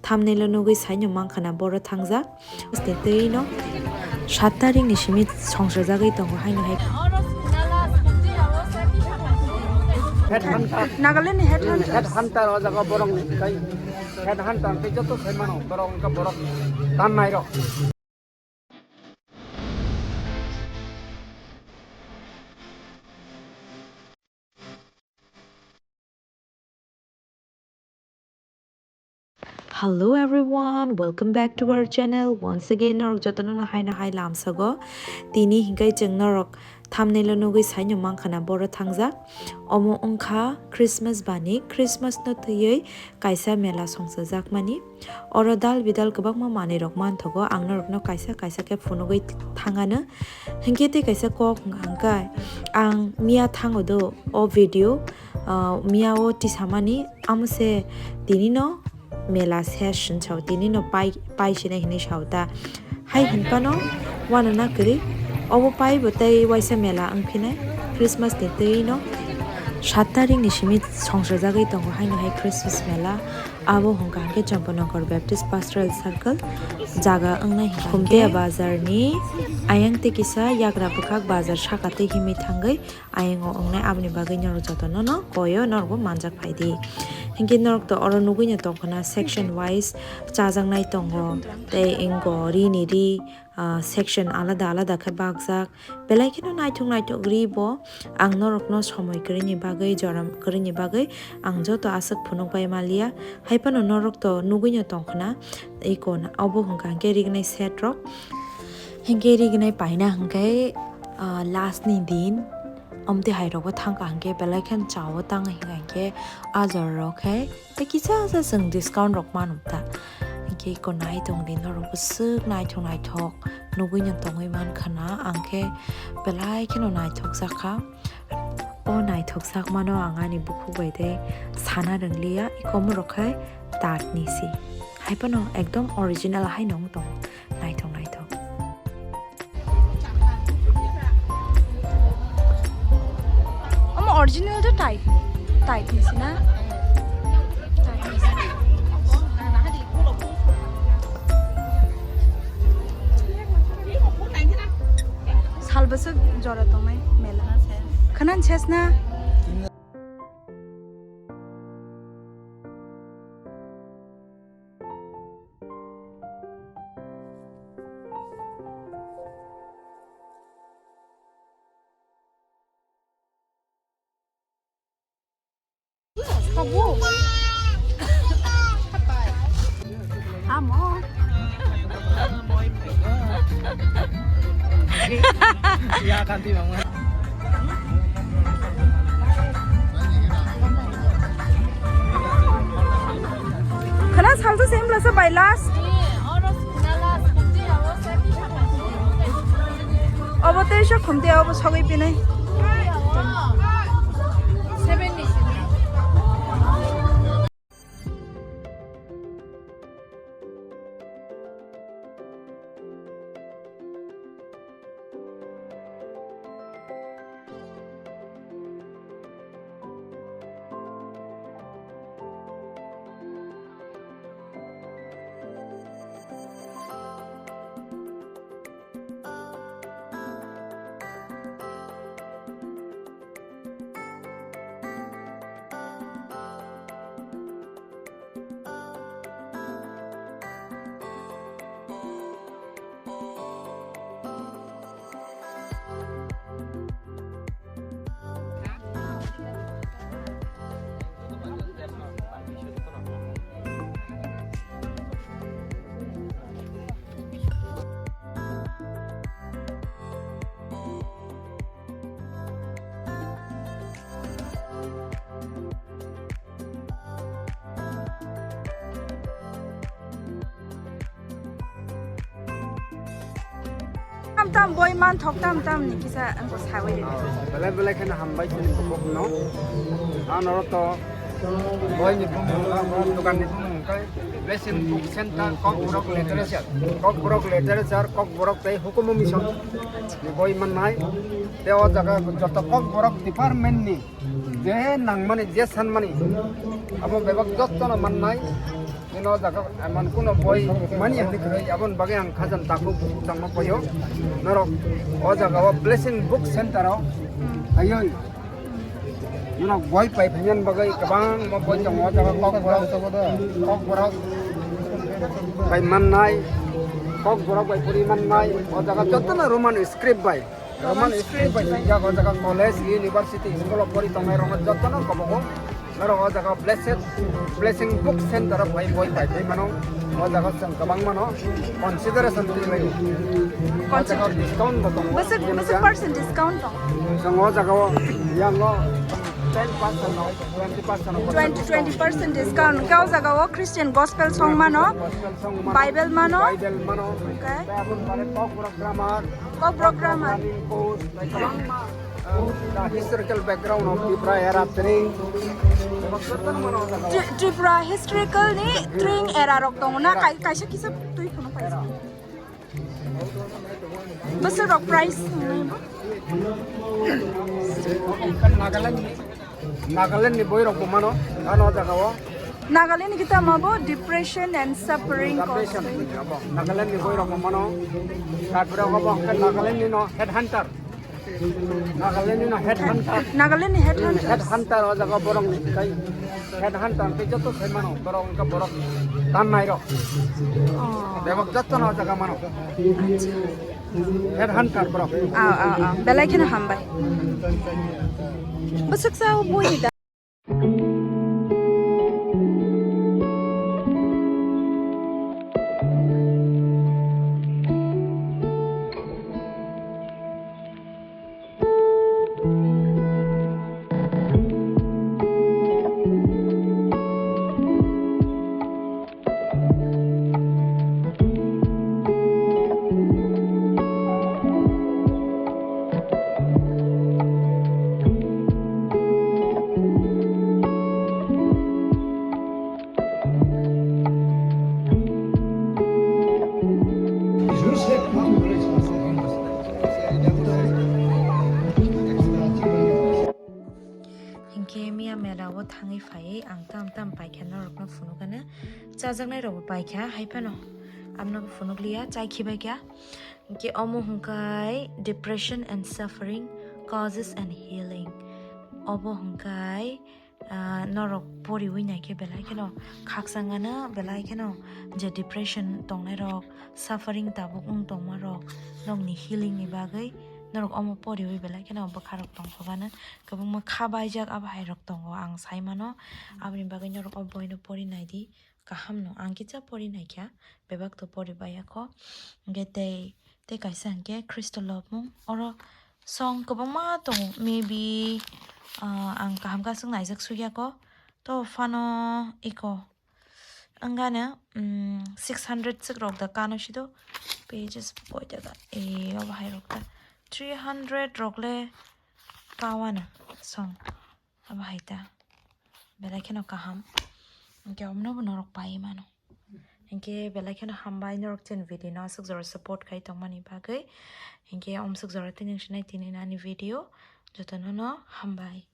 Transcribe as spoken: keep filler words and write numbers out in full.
Thumbnail o nugwi saino mankha na boro thangjak. Tei no sat tarikh ni simi songsajagwi tongo haino hai. Head hunter. Nagaland ni head hunter. Head hunter o jaga borok ni kai. Head hunter tei joto sai mano borok wngkha borok tannai rok. Hello everyone, welcome back to our channel. Once again, norok jotono no haino hai lamsago. Tini hinkai chwng norok thumbnail o nugwi saino mankha na boro thangjak. Omo wngkha Christmas bani, Christmas no twiwi kaisa mela songchajakmani. Oro dal bidal kwbangma manwi rok manthogo, ang norokno kaisa kaisa khe phunugwi thangano. Hinkhe tei kaisa kok hwnkha hwnkhe ang miya thango do o video, ah, miya o tisamani amo se tini no mela ses hinwi sao, tini no pai, pai sinai hinwi sao ta. Hai hinphano uanana kwrwi, obo pai bo tei waisa mela wngphinai Christmas ni twi no sat tarikh ni simi songsajagwi tongo haino hai Christmas mela. Abo hwnkha hwnkhe Champanagar Baptist Pastoral Circle jaga wngnai hwnkha hwnkhe Khumtea bazar ni ayang tei kisa yagra bwkhak bazar saka tei himwi thangwi ayang o wngnai, aboni bagwi norok jotono no koyo norokbo manjak phaidi. Hinkhe norok to oro nugwi no tongkhna section wise chajaknai tongo tei ingo ri ni ri, ah, section alada alada khe bakjak. Belai kheno naithok naithok ri bo. Ang norokno somoi kwrwini bagwi, joram kwrwini bagwi ang joto aswk phunuk bai maliya. Hai phano norok to nugwi no tongkhna. Iko na, obo hwnkha hwnkhe rignai set rok. Hinkhe rignai paina hwnkhe, ah, last ni din. Omtwi hai rokbo thangkha hwnkhe belai kheno chao tang hwnkha hwnkhe ah jora rok hai. Tei kisa sa chwng discount rok mano ta. Hinkhe iko nai tong di norok bwswk naithok naithok nugwi no tongwi mankha na, ang khe belai kheno naithok jakha. O naithok jakmano ang ani bukhuk bai tei sana rwngliya, iko omorok khai tat ni si. Hai phano ekdom original hai no wng tong, naithok naithok. Omo original de type, type ni sina. Sal bwswk jora tongnai mela. Khwnan ses na? Amo. Ya, kanti banget. Khana salsa sem lasa bai last. Obo tei sa khumte obo sogwi pinai. Tam tam boi man thok tam tam ni kisa angko sawi de. Belai belai kheno hambai chini bokok no. Ano to boi ni bumung, boi dukan ni bumung kai. Blessing Book Center, Kokborok Literature. Kokborok Literature, Kokborok tei Hukumu Mission. Ni boi mannai. Tei o jaga joto Kokborok department ni je nangmani, je sanmani, abo bebak jotono mannai. Ino jaga eman kuno boi mani hwnwi kwrwi, aboni bagwi ang khajan takhuk tongma paio. Norok o jaga o Blessing Book Center o phaiwi norok boi pai phainani bagwi kwbangma boi tongo. O jaga Kokborok, Kokborok bai mannai, Kokborok bai pori mannai. O jaga jotono Roman script bai. Roman script bai swijak o jaga college, university, school o pori tongnai rokno jotono kobogo. Norok o jaga Blessed, Blessing Book Center o bai boi pai pai mano. O jaga chwng kwbang mano consideration twi laio. O jaga discount bo tongo. Bwswk, bwswk percent discount tong? Chwng o jaga o yango ten percent no, twenty percent no. Twenty, twenty percent discount. Khe o jaga o Christian gospel song mano, gospel song mano, Bible mano. Bible mano. Okay. Tei aboni pore Kokborok grammar. Kokborok grammar. Learning course, tei kwbangma, uh, the historical background of Tripura era three. Tri-, Tripura historical ni tring era rok tongo na, kai-, kaisa kisa twi phano paisa. Bwswk rok price tongnai bo? Nagaland ni, Nagaland ni boi rok bo mano, ano jaga o. Nagaland ni kita ma bo depression and suffering cause. Depression, abo. Nagaland ni boi rok bo mano. Tarpore abo hwnkhe Nagaland ni no headhunter. Nagaland ni no headhunter. Nagaland ni headhunter. Headhunter o jaga borok ni kai. Headhunter tei joto sai mano borok wngkha borok tannai rok. Oh. Bebak joto no o jaga mano. Acha. Headhunter borok. Aw, aw, aw. Belai kheno hambai. Bwswk sa o boi ni da. Hinkhe miya mela o thangwi phaiwi ang tam tam paikha norokno phunukgana, chajaknai rokbo paikha, haiphano amno phunukliya, chai khibaikha. Hinkhe omo hwnkhe depression and suffering, causes and healing. Obo hwnkhe, ah, norok poriwi naikhe belai kheno khakchangano, belai kheno je depression tongnairok, suffering tabuk wng tongmarok, nokni healing ni bagwi norok omo poriwi belai kheno bwkharok tongthokgano. Kwbangma kha baijak abo hairok tongo ang saimano, aboni bagwi norok o boino pori naidi, kahamno ang kisa pori naikha, bebak to pori baiya kho. Hwnkhe tei, tei kaisa hwnkhe Khristo lobmung, oro song kwbangma tongo, maybe, ah, ang kaham khe aswk naijak sukya kho, to phano eko wngano, mm, six hundred swk rok da kano sido, pages boy da, e, obo hai rok da three hundred rok le kawano song. Abo hai ta. Belai kheno kaham. Hwnkhe omono bo norok pai mano. Hwnkhe belai kheno hambai norok chini video no aswk jora support khai tongmani bagwi. Hwnkhe omswk jora tini wngsinai tini ani video. Jotono no hambai.